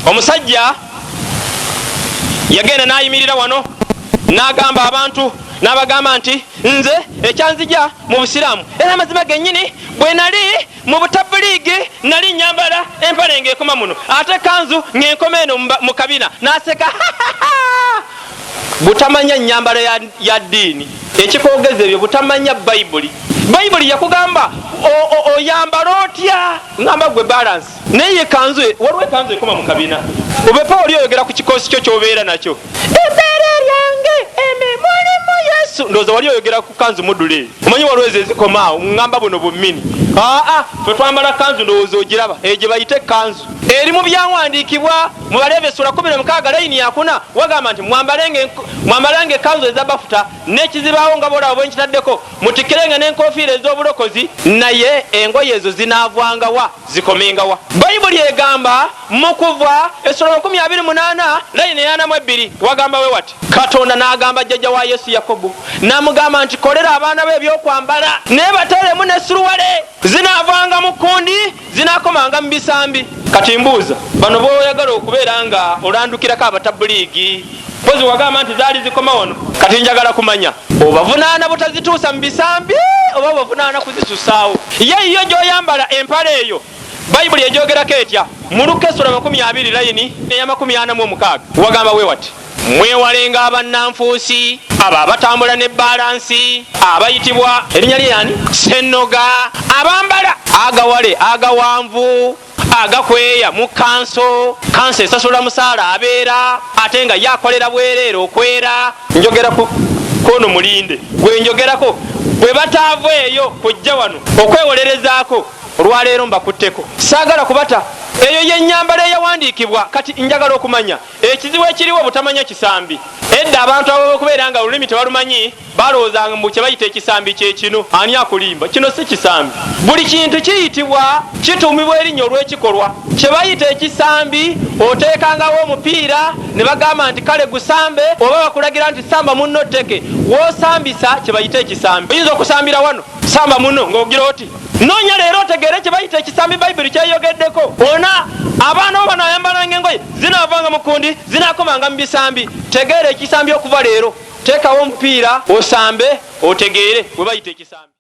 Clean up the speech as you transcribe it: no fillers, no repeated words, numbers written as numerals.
Omusajja yagenda n'ayimirira wano n'agamba abantu, n'abagamba nti, "Nze ekyanzija mu Busiraamu, era amazima gennyini, bwe nali mu butabuliigi nali nyambala empale ng'ekoma muno, ate kanzu ng'enkoma eno mu kabina." N'aseka. Butamanya nyambala ya ddiini. Ekikwogeza ebyo butamanya Bayibuli. Bayibuli yakugamba oyambala otya? Ngamba gwe balance naye ye kanzu, waliwo ekanzu ekoma mu kabina. Obepa oli oyogera ku kikoosi kyo kyobeera nakyo, "Ebbeere lyange eme mulimu Yesu." Ndowooza wali oyogera ku kanzu mudule. Omanyi waliwo ezo ezikomaawo, ŋŋamba buno bummini. Aa, fe twambala kanzu, ndowooza ogiraba eyo gye bayita ekkanzu. Eri mu byawandiikibwa mu Baleevi essula 16 layini yakuna, wagamba nti, "Mwambalenga ekkanzu eza bafuta n'ekizibaawo nga bolaba bwe nkitaddeko, mutikkirenga n'enkofiira ez'obulokozi." Naye engoye ezo zinaavwangawa, zikomengawa? Bayibuli egamba mu Kuva essula 28 layini 42, wagamba we wati, Katonda n'agamba jjajja wa Yesu Yakobo, n'amugamba nti, "Kolera abaana be ebyokwambala, naye bateeremu ne suruwale, zinaavanga mu kkundi, zinaakomanga mu bisambi." Kati mbuuza bano boyagala okubeera nga olandukirako abatabuliigi, mpozi wagamba nti zaali zikoma wano. Kati njagala kumanya, obavunaana butazituusa mu bisambi oba obavunaana kuzisusaawo? Ye yiyo gy'oyambala empale eyo, Bayibuli egyogerako etya? Mu Luka essula 20 layini eya 46, wagamba we wati, "Mwewalenga abannanfuusi abo abatambula ne balansi, abayitibwa erinnya lye yani Senoga, abambala agawale agawanvu agakweya mu kanso. Kanso esasula musaala, abeera ate nga yakolera bwereere okwera." Njogera ku kono, mulinde gwe njogerako. Bwe bataava eyo kujja wano okwewolerezaako olwaleero, mbakutteko, saagala kubata. Eyo yenyambala eyawandiikibwa. Kati njagala okumanya ekizibu ekiriwo, butamanya kisambi. Edda abantu abo okubeera nga olulimi tebalumanyi, balowoozanga mbu kye bayita ekisambi kyekino. Ani akulimba? Kino si kisambi. Buli kintu kiyitibwa, kituumibwa erinnya olw'ekikolwa. Kye bayita ekisambi, oteekangawo omupiira ne bagamba nti, "Kale gusambe," oba bakulagira nti, "Samba munno tteke." Woosambisa kye bayita ekisambi. Oyinza okusambira wano, samba muno ng'ogira oti. Noonya leero otegeere kye bayita ekisambi Bayibuli kyeyogeddeko. Ona abaana bo banayambalanga engoye zinaavanga mu kundi, zinakomanga mu bisambi. Tegeera ekisambi okuva leero. Teekawo omupiira osambe, otegeere bwe bayita ekisambi.